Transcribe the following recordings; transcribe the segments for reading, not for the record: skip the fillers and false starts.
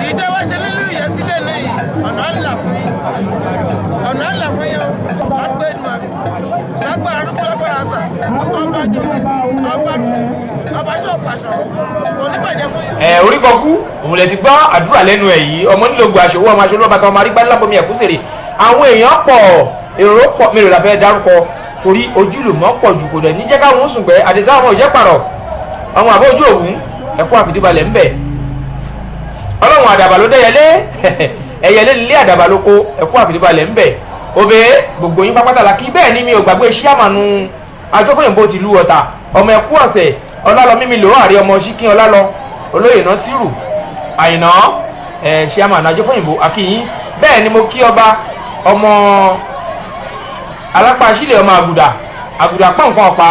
Èyí tẹ́ wá ṣe nínú Ìyẹ́sílẹ̀ lẹ́yìn, ọ̀nà àlà fún yín, ọ̀nà àlà fún yín o. Lágbé ìdùnnú, lágbára arúgbó, lágbára àṣà, ọba jòlè, ọba ọba ṣọ́ pàṣọ, kò ní bàjẹ́ fún yín. Ẹ orí kọkú òun lè ti gbọ́ àdúrà lẹ́nu ẹ̀ yìí. Ọmọ nílògbò àṣòwò, ọmọ aṣọ lọ́ba tó ọmọ arígbá lábomi ẹ̀kú sèrè. Àwọn èèyàn pọ̀, èrò pọ̀, mélòó la fẹ́ dárúkọ? Torí ojúlùmọ̀ pọ̀ jù, kò dẹ̀ ní jẹ́ káwọn sùn pẹ́. Àdìsá àwọn òṣìṣẹ́ pàrọ̀ ọmọ àbọ̀ ojú òwú ẹ̀kú àfìdíbalẹ̀ ńbẹ̀. Ọlọ́run àdàbà ló dẹ́yẹlé, ẹ̀yẹlé nílé, àdàbà ló kó ẹ̀kú àfìdíbalẹ̀ ńbẹ̀. Òbẹ gbogbo yín pápátá la kí. Bẹ́ẹ̀ ni mi ò gbàgbé ṣíàmánu àjọfóyìnbó tìlú Ọ̀tà, ọmọ ẹ̀kú ọ̀sẹ̀ ọlálọ mímí lò àárẹ̀ ọmọ síkín ọlálọ olóyè náà sírù àyìnà ẹ̀ ṣíàmánu àjọfóyìnbó akíyín. Bẹ́ẹ̀ ni mo kí ọba ọmọ alápá sílẹ̀, ọmọ àgùdà àgùdà pọ̀npọ̀n ọ̀pá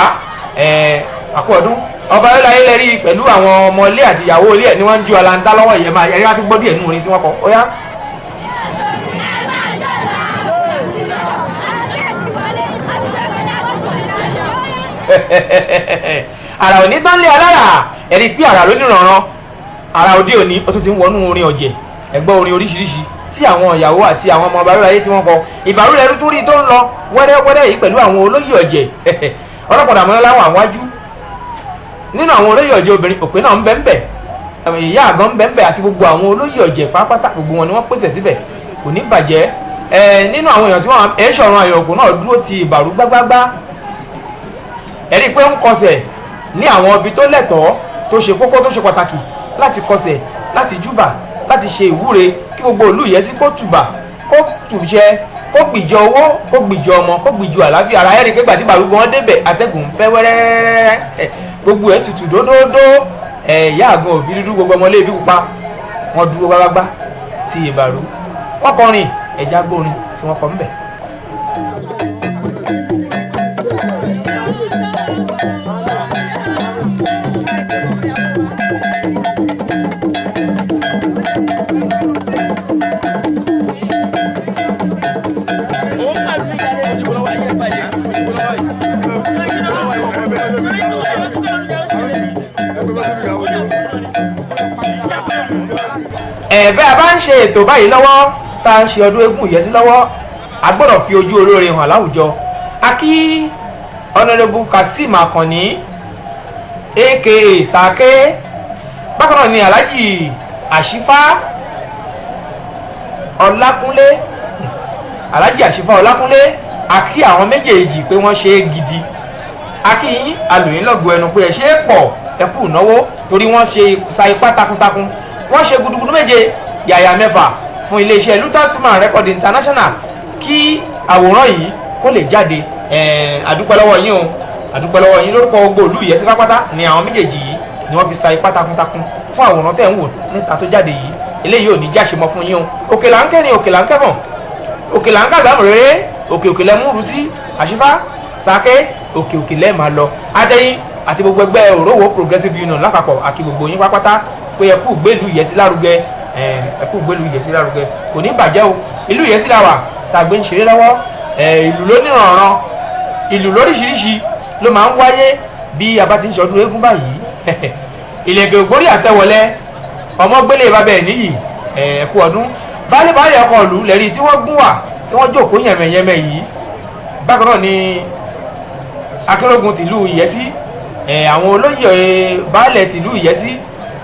ẹ̀ àkú ọdún. Ọba yóò láyé lẹ́rí pẹ̀lú àwọn ọmọ ilé àti ìyàwó ilé ẹ̀ ni wọ́n ń ju ọ̀làǹtà lọ́wọ́. Ìyẹn máa ẹ̀rí wá ti gbọ́ díẹ̀ nínú orin tí wọ́n kọ. Ó yá. Àrà òní tán lé alára, ẹ̀rí pé àrà ló nìrànràn. Àrà òde òní ó tún ti ń wọnú orin ọ̀jẹ̀. Ẹ̀gbọ́n orin oríṣiríṣi tí àwọn ìyàwó àti àwọn ọmọ ọba ayé tí wọ́n kọ. Ìbàrúlẹ̀rú tó rí tó ń lọ wẹ́rẹ́wẹ́rẹ́ yìí pẹ̀lú àwọn olóyè ọ̀jẹ̀ ọlọ́pàá àmọ́ láwọn àwọn wájú nínú àwọn olóyè ọ̀jẹ̀ obìnrin òpin náà ń bẹ ń bẹ, ìyá àgọ́ ń bẹ ń bẹ, àti gbogbo àwọn olóyè ọ̀jẹ̀ pátápátá, gbogbo wọn ni wọ́n pèsè síbẹ̀. Kò ní bàjẹ́. Ẹ nínú àwọn èèyàn tí wọ́n ẹ̀ ṣọ̀run àyọ̀kù náà dúró ti ìbàrú gbágbágbá. Ẹ̀rí pé ń kọsẹ̀ ní àwọn ibi tó lẹ́tọ̀ọ́, tó ṣe kókó, tó ṣe pàtàkì láti kọsẹ̀, láti júbà, láti ṣe ìwúre kí gbogbo ìlú Ìyẹ́sí kó tùbà, kó tùjẹ, kó gbìjọ owó, kó gbìjọ ọmọ, kó gbìjọ àlàáfíà ara. Ẹ̀rí pé gbàtí bàrú gan débẹ̀, atẹ́gùn ń fẹ́ wẹ́rẹ́rẹ́rẹ́, gbogbo ẹ̀ tutù dódódó. Ẹ̀ ìyá àgbọn òbí dúdú, gbogbo ọmọlé ibi pupa, wọ́n dúró gbágbágbá ti ìbàrú, wọ́n kọrin ẹ̀já gbórin tí wọ́n kọ ńbẹ̀. Ẹ̀ẹ́bẹ́ a bá ń ṣe ètò báyìí lọ́wọ́, tá a ń ṣe ọdún eégún Ìyẹ́sí lọ́wọ́, a gbọ́dọ̀ fi ojú olóore hàn láwùjọ. A kí Honourable Kazeem Akànní aka Sake. Bákan náà ni Alhaji Àṣìfá Ọlákúnlé, Alhaji Àṣìfá Ọlákúnlé. A kí àwọn méjèèjì pé wọ́n ṣe é gidi. A kí yín alòyìn lọ́gbọ̀ ẹnu pé ẹ ṣe é pọ̀, ẹ kú ìnáwó, torí wọ́n ṣe sa ipá takuntakun, wọ́n ṣe gudugudu méje yàyà mẹ́fà fún iléeṣẹ́ Luthersman Record International kí àwòrán yìí kó lè jáde. Àdúpẹ́ lọ́wọ́ yín o, àdúpẹ́ lọ́wọ́ yín. Lórúkọ gbogbo ìlú Ìyẹ́sí pápátá ni àwọn méjèèjì yìí ni wọ́n fi sa ipá takuntakun fún àwòrán tẹ̀ ń wò níta tó jáde yìí. Eléyìí ò ní jáṣe mọ́ fún yín o. Òkè là ń kẹ́rin, òkè là ń kẹ́fọ̀n, òkè là ń kàgbámù rere, òkè òkè lẹ́mú rú sí. Àṣìfá Sàké, òkè òkè lẹ́ẹ̀ máa lọ. Adẹ́yìn àti gbogbo ẹgbẹ́ Òrówó Progressive Union lápapọ̀ àti gbogbo yín pápátá pé ẹ kú gbèlú Ìyẹ́sí lárugẹ, ẹ kú gbèlú Ìyẹ́sí lárugẹ. Kò ní bàjẹ́ o. Ìlú Ìyẹ́sí la wà tàgbé ń ṣeré lọ́wọ́. Ìlú lóníranran, ìlú lóríṣiríṣi ló máa ń wáyé bí a bá ti ń ṣọdún eégún báyìí. Ìlẹ̀kẹ̀ ògbórí àtẹwọlẹ ọmọ gbélé bàbá ẹ̀ níyì. Ẹ kú ọdún. Baálé baálé ọkọ̀ ìlú lẹ́rí tí wọ́n gún wà tí wọ́n jókòó yẹ̀mẹ̀yẹ̀mẹ̀ yìí. Bákan náà ni akérògùn tìlú Ìyẹ́sí, àwọn olóyè baálẹ̀ tìlú Ìyẹ́sí,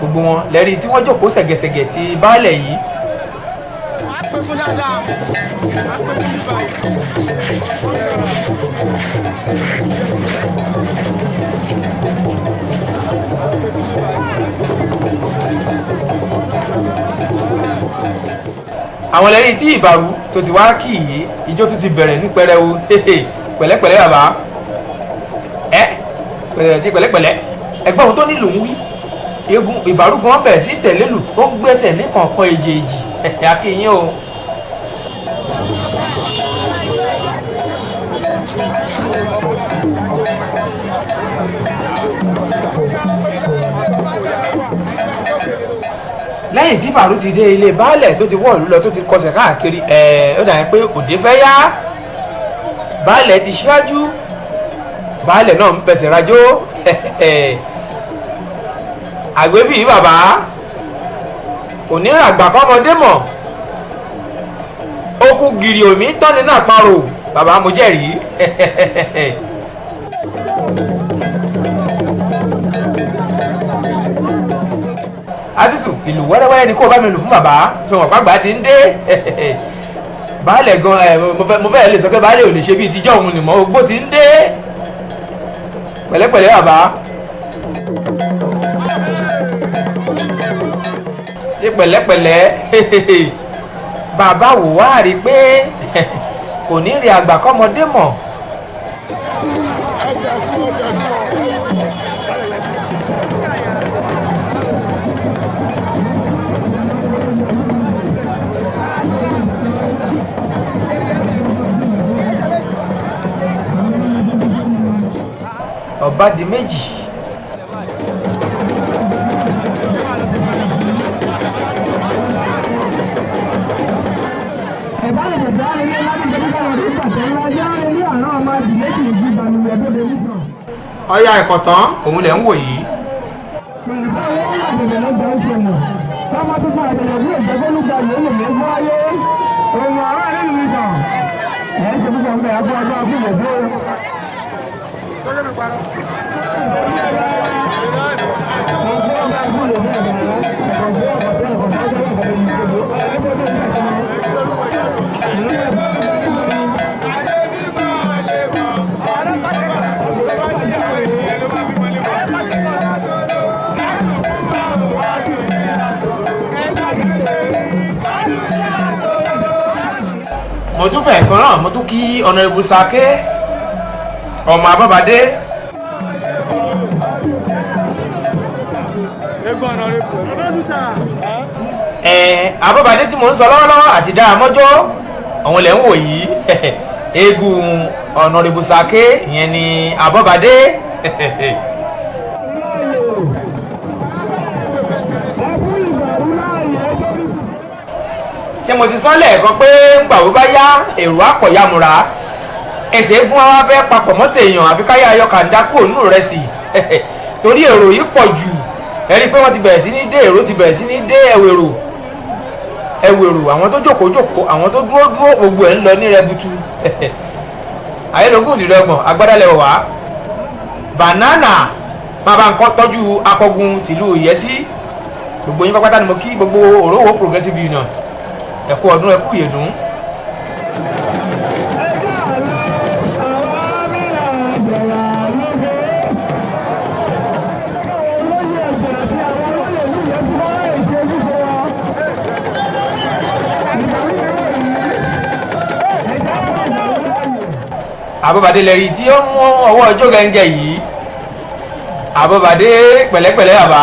gbogbo wọn lẹ́rí tí wọ́n jókòó ṣẹ̀gẹ̀ṣẹ̀gẹ̀ ti baálẹ̀ yìí. Àwọn lẹ́yìn tí ìbàrú tó ti wá kì í, ijó tó ti bẹ̀rẹ̀ ní pẹrẹu. Pẹ̀lẹ́pẹ̀lẹ́ bàbá ẹ pẹ̀lẹ́ sí pẹ̀lẹ́pẹ̀lẹ́. Ẹgbọ́n ohun tó nílò ń wí. Eégún ìbàrú gan bẹ̀rẹ̀ sí tẹ̀lé lù, ó ń gbẹ́sẹ̀ ní kọ̀ọ̀kan èjèèjì. Akínyìn o. Lẹ́yìn tí bàrú ti dé ilé baálẹ̀, tó ti wọ́ọ̀lú lọ, tó ti kọsẹ̀ káàkiri, ẹ̀ ó dàbí pé òde fẹ́ yá. Baálẹ̀ ti ṣíwájú. Baálẹ̀ náà ń fẹsẹ̀ rajó. Àgbébí bàbá kò ní àgbà kọ́mọdé mọ̀, ó kú gìrì òmí tọ́ni náà parò. Bàbá mo jẹ́rìí. Adisu, ìlú wẹ́rẹ́wẹ́rẹ́ ni kó o bá mi lù fún bàbá, fi wọ́n pàgbà ti ń dé. Baálẹ̀ gan ẹ, mo fẹ́ lè sọ pé baálẹ̀ ò lè ṣe bíi tíjọ́ òun nìmọ̀, ogbó ti ń dé. Pẹ̀lẹ́pẹ̀lẹ́ bàbá. Ṣe pẹ̀lẹ́pẹ̀lẹ́ bàbá. Wò wá rí i pé kò ní rí àgbà kọ́mọdé mọ̀. Ọba di méjì. Ọya ẹ̀kọ̀tàn òun lẹ̀ ń wò yìí. Mo tún fẹ́ kan náà, mo tún kí Honorable Sake ọmọ Abábadé. Ẹ Abábadé tí mò ń sọ lọ́wọ́lọ́wọ́ àti Dáramọ́jọ́, àwọn ilẹ̀ ń wò yìí. Eégún Honorable Sake ìyẹn ni Abábadé. Ṣé mo ti sọ lẹ́ẹ̀kan pé ńgbà wo bá yá èrò àpọ̀yàmúra ẹsẹ̀ eégún wa fẹ́ papọ̀ mọ́tò èèyàn, àfi káyà ayọ̀ kàńdá kúrò nínú rẹ̀ sí, torí èrò yìí pọ̀ jù. Ẹ rí i pé wọ́n ti bẹ̀rẹ̀ sí ní dé, èrò ti bẹ̀rẹ̀ sí ní dé. Ẹ̀wèrò ẹ̀wèrò, àwọn tó jókòó jókòó, àwọn tó dúró dúró, gbogbo ẹ̀ ń lọ ní rẹbutu. Ayélujára ìdìrẹ́gbọ̀n agbádálẹ̀ wà banana bàbá nǹkan tọ́jú akọgun tìlú Ìyẹ́sí. Gbogbo yín pápátá ni mo kí, gbogbo Òrówó Progressive Union, ẹ kú ọdún, ẹ kú ìyèdún. Àbọ̀bàdé lẹ́rìí tí ó mú ọwọ́ ọjọ́ gẹ́gẹ́ yìí. Àbọ̀bàdé, pẹ̀lẹ́pẹ̀lẹ́ àbá.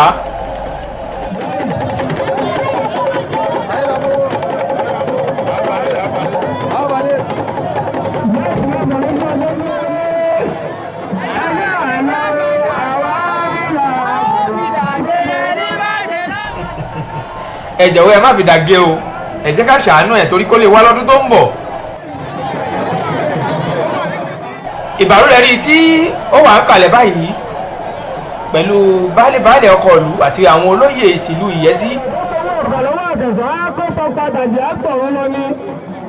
Ẹ jọ̀wọ́, ẹ má fi dàgé o, ẹ jẹ́ ká ṣàánú ẹ̀ torí kó lè wá lọ́dún tó ń bọ̀. Ìbàrú rẹ̀ rí tí ó wà ń kalẹ̀ báyìí pẹ̀lú baálé baálé ọkọ̀ ìlú àti àwọn olóyè tìlú Ìyẹ́sí. Ọ̀pọ̀lọpọ̀ àkẹsàn á kó pọpa tàbí àpọ̀ wọn lọ ní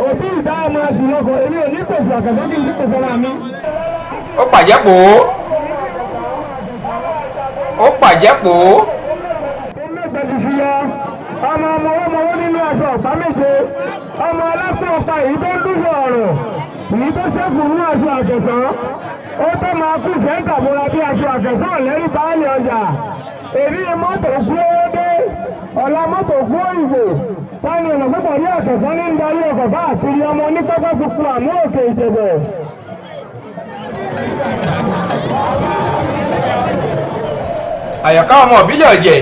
òbí ìdá ọmọ àtìlọkọ̀, èmi ò ní pèsè àkẹsàn kí n ní pèsè ara mi. Ó pàjẹ́ pò ó, ó pàjẹ́ pò ó. Mẹ́ta ti fi yọ ọmọ ọmọ ọmọ nínú aṣọ ọ̀pá méje, ọmọ alápò ọ̀pá èyí tó ń dúró ọ̀rùn, èyí tó ṣẹ́kù nínú aṣọ àkẹsàn ó tó máa kú sẹ́ńtà múra bí aṣọ àkẹsàn lẹ́rú baálé ọjà. Èrí mọ́tò kú owó dé ọ̀la, mọ́tò kú òyìnbó tani ọ̀nà púpọ̀ ní àkẹsàn ní ń darí ọkọ̀ káàkiri, ọmọ onípẹ́pẹ́ tuntun àmú òkè ìjẹ̀bẹ̀. Àyọ̀ká ọmọ ìbílẹ̀ ọ̀jẹ̀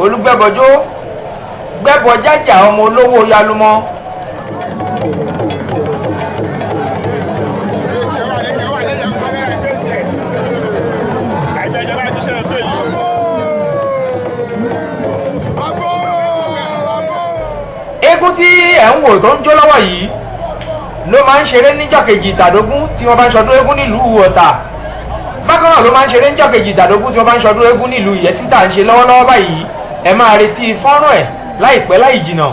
olùgbẹ́bọjó gbẹ́bọjájà, ọmọ olówó yalumọ. Eégún tí ẹ̀ ń wò tó ń jó lọ́wọ́ yìí ló máa ń ṣeré níjọ́ kejì ìtàdógún tí wọ́n bá ń ṣọdún eégún nílùú Ọ̀tà. Bákan náà ló máa ń ṣeré níjọ́ kejì ìdàdógún tí wọ́n bá ń ṣọdún eégún nílùú Ìyẹ́sí tá à ń ṣe lọ́wọ́lọ́wọ́ báyìí. Ẹ máa retí fọ́nrán ẹ̀ láìpẹ́ láì jìnà.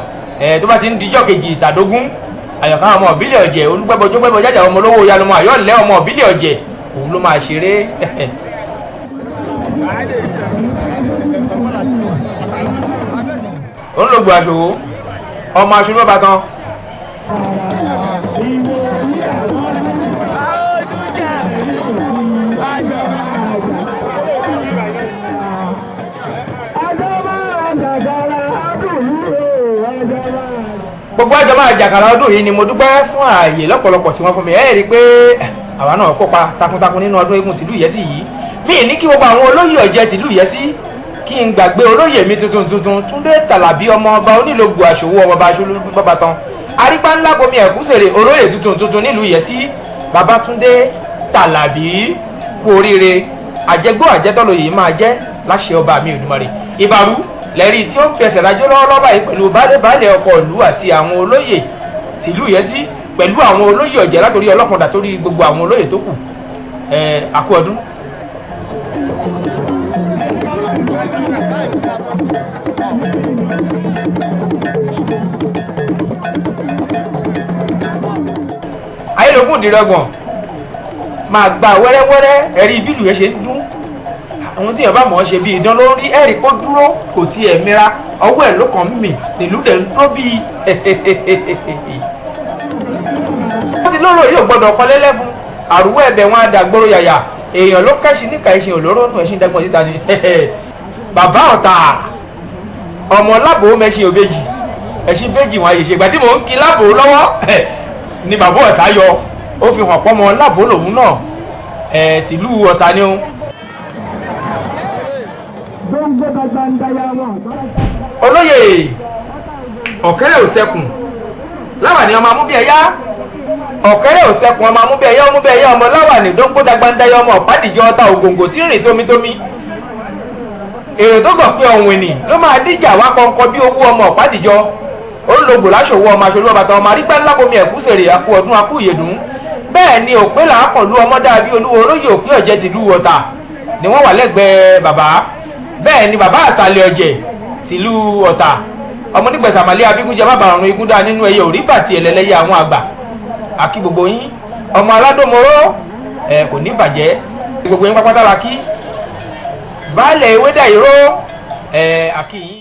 Ẹ tó bá ti ń dijọ́ kejì ìtàdógún, Àyọ̀ká ọmọ ìbílẹ̀ ọ̀jẹ̀, olúgbẹ́bọjọ́gbẹ́bọ jájà, ọmọ olówó yanumọ àyọ̀lẹ́ ọmọ ìbílẹ̀ ọ̀jẹ̀, òun ló máa ṣeré. Òun ló gbọ́ aṣòwò ọmọ aṣòwò bá tán. Gbogbo àjọ máa jàkàrà ọdún yìí ni mo dúpẹ́ fún ààyè lọ́pọ̀lọpọ̀ tí wọ́n fún mi. Ẹ rí i pé àwa náà kópa takuntakun nínú ọdún eégún tìlú Ìyẹ́sí yìí. Mi ní kí gbogbo àwọn olóyè ọ̀jẹ̀ tìlú Ìyẹ́sí kí n gbàgbé olóyè mi tuntun tuntun, Túndé Tàlàbí, ọmọ ọba onílògbò àṣòwò, ọmọ ọba aṣọ bàbá tán, arígbá ńlá bomi ẹ̀kúsèrè, olóyè tuntun tuntun nílùú Ìyẹ́sí, Babátúndé Tàlàbí, kú oríire. Àjẹgbó àjẹtọ́lóyè yìí máa jẹ́ láṣẹ ọba mi Òdùmarè. Ìbàrú lẹ́rí tí ó ń fẹsẹ̀ rajó lọ́wọ́lọ́wọ́ báyìí pẹ̀lú baálé ọkọ̀ ìlú àti àwọn olóyè tìlú Ìyẹ́sí, pẹ̀lú àwọn olóyè ọ̀jẹ̀ látòrí ọlọ́kùnrin àtòrí gbogbo àwọn olóyè tó kù. Ẹ̀ àkú ọdún. Ayélujára dìrọ̀gbọ̀n máa gba wẹ́rẹ́wẹ́rẹ́. Ẹ̀rí bílù yẹn ṣe ń dún, àwọn tí èèyàn bá mọ̀ ọ́ ṣe bí idán ló ń rí. Ẹ̀rí kó dúró, kò tiẹ̀ mira, ọwọ́ ẹ̀ ló kàn ń mì nílùú dẹ̀ ń dúró bíi. Wọ́n ti lóró yóò gbọ́dọ̀ kọ́ lẹ́lẹ́fun àrùwọ̀ ẹ̀bẹ̀ wọn àdàgbòrò yàyà. Èèyàn ló kẹ́sìn níka ẹṣin òlóró nù ẹṣin dẹ́gbọ̀n síta ni. Bàbá ọ̀tà ọmọ lábò mẹ́ṣin òbejì ẹṣin bẹ́jì wọn àyè ṣègbà tí mò ń kí lábò lọ́wọ́ ni bàbá ọ̀tá yọ, ó fi hàn pọ́mọ lábò lòun náà tìlú ọ̀tá ni ó. Olóyè ọ̀kẹ́rẹ́ òsẹ̀kùn láwàní ọmọ amúbíẹ̀yá, ọ̀kẹ́rẹ́ òsẹ̀kùn ọmọ amúbíẹ̀yá, ọmúbíẹ̀yá ọmọ láwàní dóńgbódàgbàndáyà, ọmọ ọ̀pádìjọ ọta ògòǹgò tí ń rìn tómitómi. Èrò tó gàn pé ọ̀hún ẹ̀nì ló máa díjà wá kọ́ńkọ́ bí owó ọmọ ọ̀pádìjọ. Ó ń lo gbòláṣòwò ọmọ aṣojú ọba tán, ọmọ arígbá ńlá bomi ẹ̀kú sèrè, àkú ọdún, akú ìyèdún. Bẹ́ẹ̀ ni òpé làákànlú ọmọ dàbí olúwo olóyè òpé ọ̀jẹ̀ tìlú Ọ̀tà ni wọ́n wà lẹ́gbẹ̀ẹ́ bàbá. Bẹ́ẹ̀ ni bàbá àsàlẹ̀ ọ̀jẹ̀ tìlú Ọ̀tà, ọmọ onígbẹ̀sàmàlẹ́ abígúnjẹ má bàa rún igún dá nínú ẹyẹ òrí bàtì ẹlẹ́lẹ́yẹ àwọn àgbà. Àkí gbogbo yín, ọmọ aládòmọ́rọ́ ẹ kò ní bàjẹ́, gbogbo yín pápátá la kí. Baálẹ̀ ewédà ìró ẹ àkí yín.